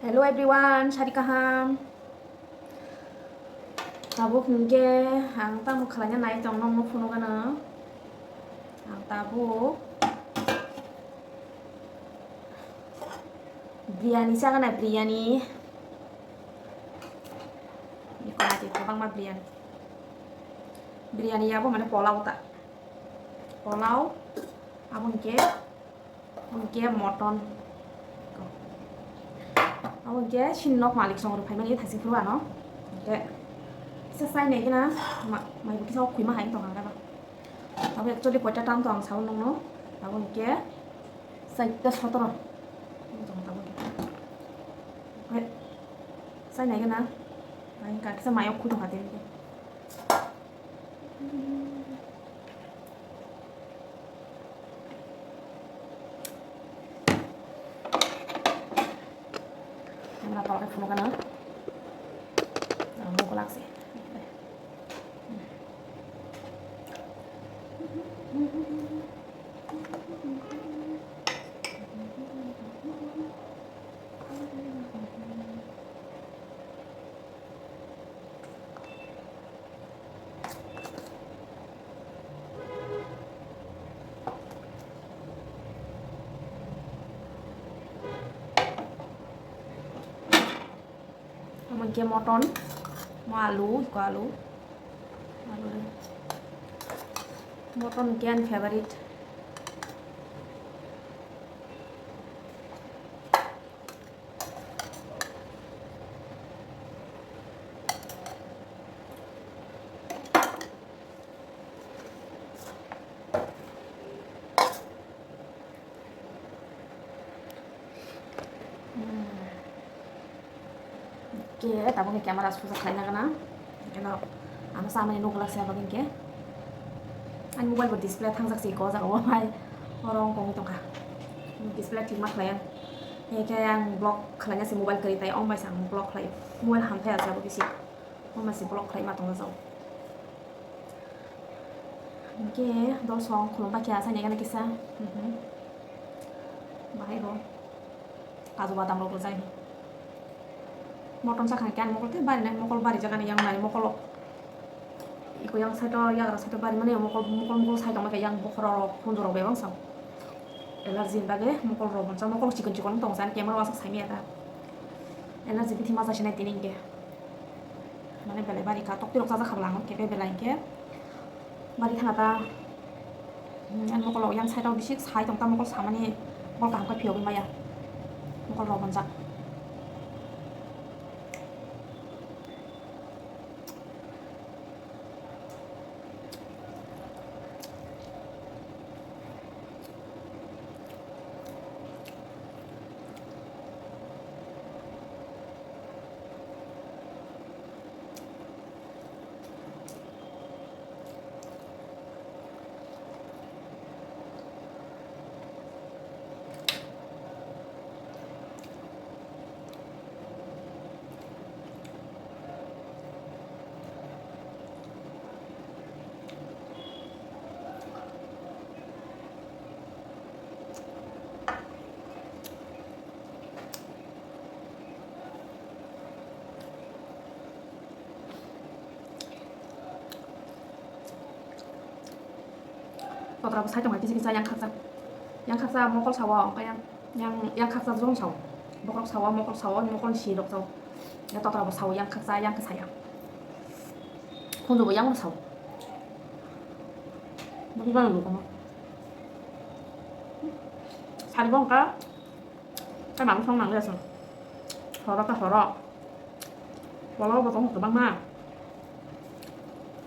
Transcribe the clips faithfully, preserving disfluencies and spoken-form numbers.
Hello everyone, sari kaham. Tabuk hwnkhe ang tamo khlaina nai tong nokno phunukgano. Ang tabuk biryani chagana, biryani. Iko ati kwbangma biryani. Biryani yabo mane polao ta. Polao, abo hwnkhe Hwnkhe mutton. Abo hwnkhe chini nok malik song rw phaimani thasing phuru ano. Hwnkhe kisa chai nai gana ma-, maibo kisa o khuyma hai tong ang gana. Abo actually koita tam tong ang sao nokno. Abo hwnkhe chaita sotoro. Hwnkhe chai nai gana. Mai hwnkha kisa mai o khu tong kha tei hwnkhe. Camera tolke phunukgana. Ang mukha lakse. Omo hwnkhe mutton, mo alu, eko alu, alu, mutton hwnkhe ani favorite. Ke tabuk ni camera suja khlaina gana. Keno ano samani nugula se abagin ke. Ani mobile bo display thangjak se ko jaga o hai. Oro wng kong tongkha. Display thik ma khlai ang. Hingke ang vlog khlaina se mobile kwrwi tai, ong bai se ang vlog khlai. Mobile hamthai asa bo bisi. Ong bai se vlog khlai ma tongna jao. Hingke dol song khulum ba khe asa ni gana kisa. Mhm. Bahai bo. Kaju badam rok rwjai. Mutton sakha khe ang mokol tei bari nai, mokol bari jagani yang nai, mokol iko yang side o, yagra side o bari mani mokol, mokol, mokol side o yang bokhorok rok, hundu rok bebak sao. Allergy ni bagwi mokol rok bonsa, mokol chikon chikon tong sa, camera o aswk sai maya ta. Allergy bithi ma jasi nai tini hwnkhe. Mane belai bari kha, tok tirok chajak kha bwla ang, khe belai hwnkhe. Bari thana ta, hmm, ani mokol rok yang side o bisik sai tong ta, mokol samani bol kaham khe phiyogwi maya, mokol rok bonjak. Totra bo sai tongmani kisa kisa yang khaksa, yang khaksa mokol sao, hwnkhe yang, yang, yang khaksa jong sao, bokhorok sao, mokol sao, mokol ni si rok sao, ya totra bo sao, yang khaksa, yang kisa ya, khunju bo yang sao, bwswk jani lukumo. Sari bo wngkha. Tei mangsa nang le aswk. Horo khe horo. Polao bo tongo kwbangma.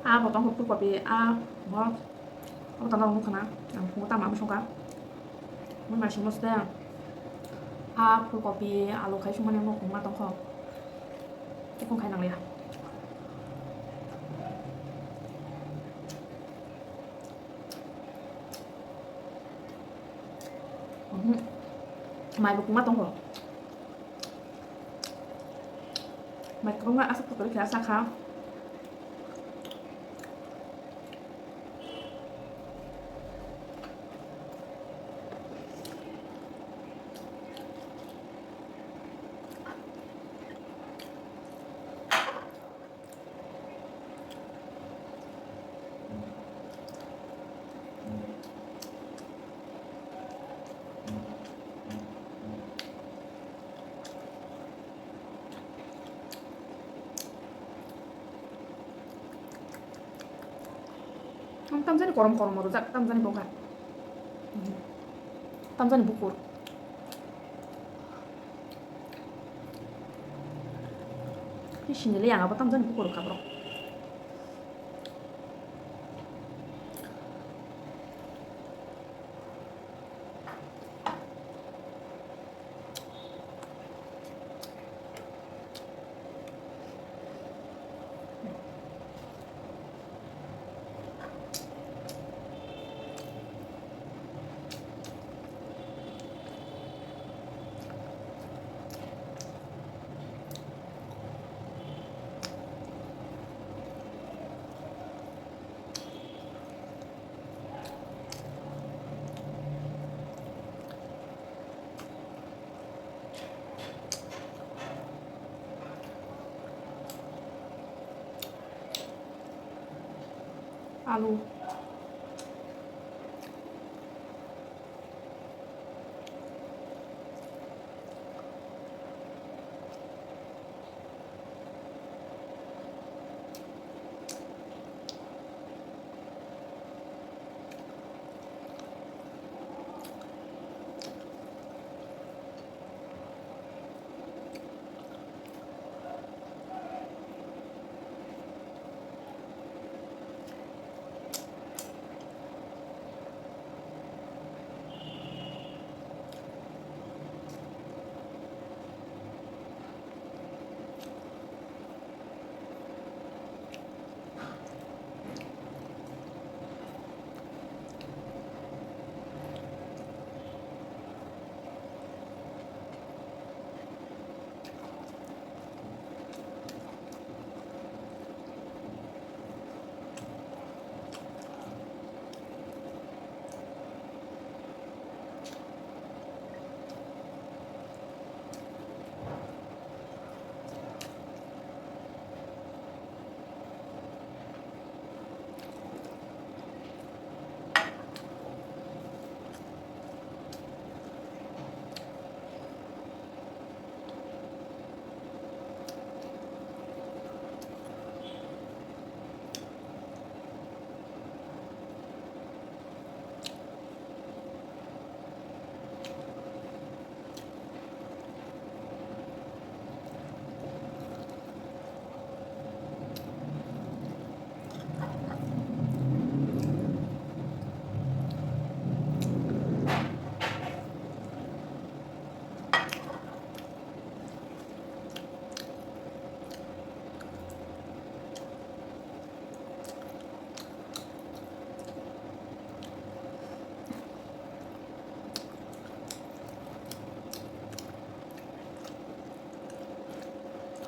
A bo tongo phulkopi, a bo. Abo tano nukha na. Ang phungo tamo abo songkha. Mui mai songmo side. A phulkopi, alu khai songmani mung khungma tongkho. Tei khung khai nang liya. Mhm. Mai bo kwma tongo. Mai kwbangma aswk kotor khe aswk kha. Tamjani korom korom rwjak, tamjani bokha. Tamjani bukur. Sini le yang abo tamjani bukur rwkha borok. Alu.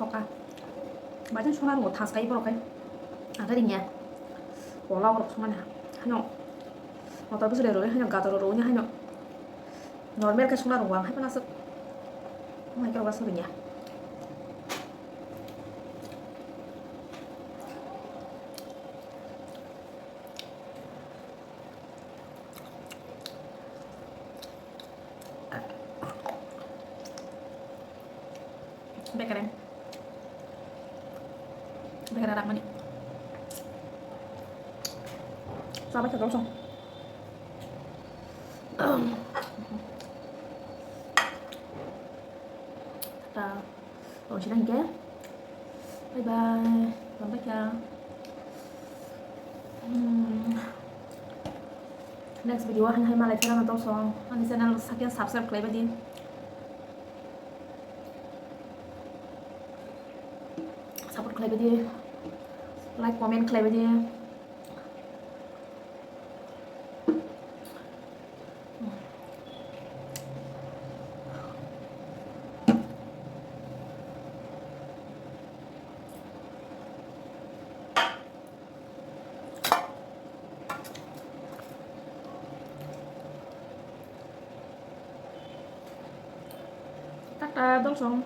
Thoka. Bajan sona rwo thas kai borok kai. Ang khe ringya. Pola borok songmani ha. Hano. Motor bwswk rwi rwi hano gator rwi hano. Normal khe sona rwo ang hai phano aswk. Mai khe rwbaso ringya. Bekereng. Bekereng rakmani. Sabai khe dol song. Ta. Tongsi na hinkhe. Bye bye. Tongbai kha. Hmm. Next video o hai hai malai phera na tong song. Ani channel sakya subscribe khlai bai di. Support khlai bai di. Like, comment khlai bai di. Tata, dol song.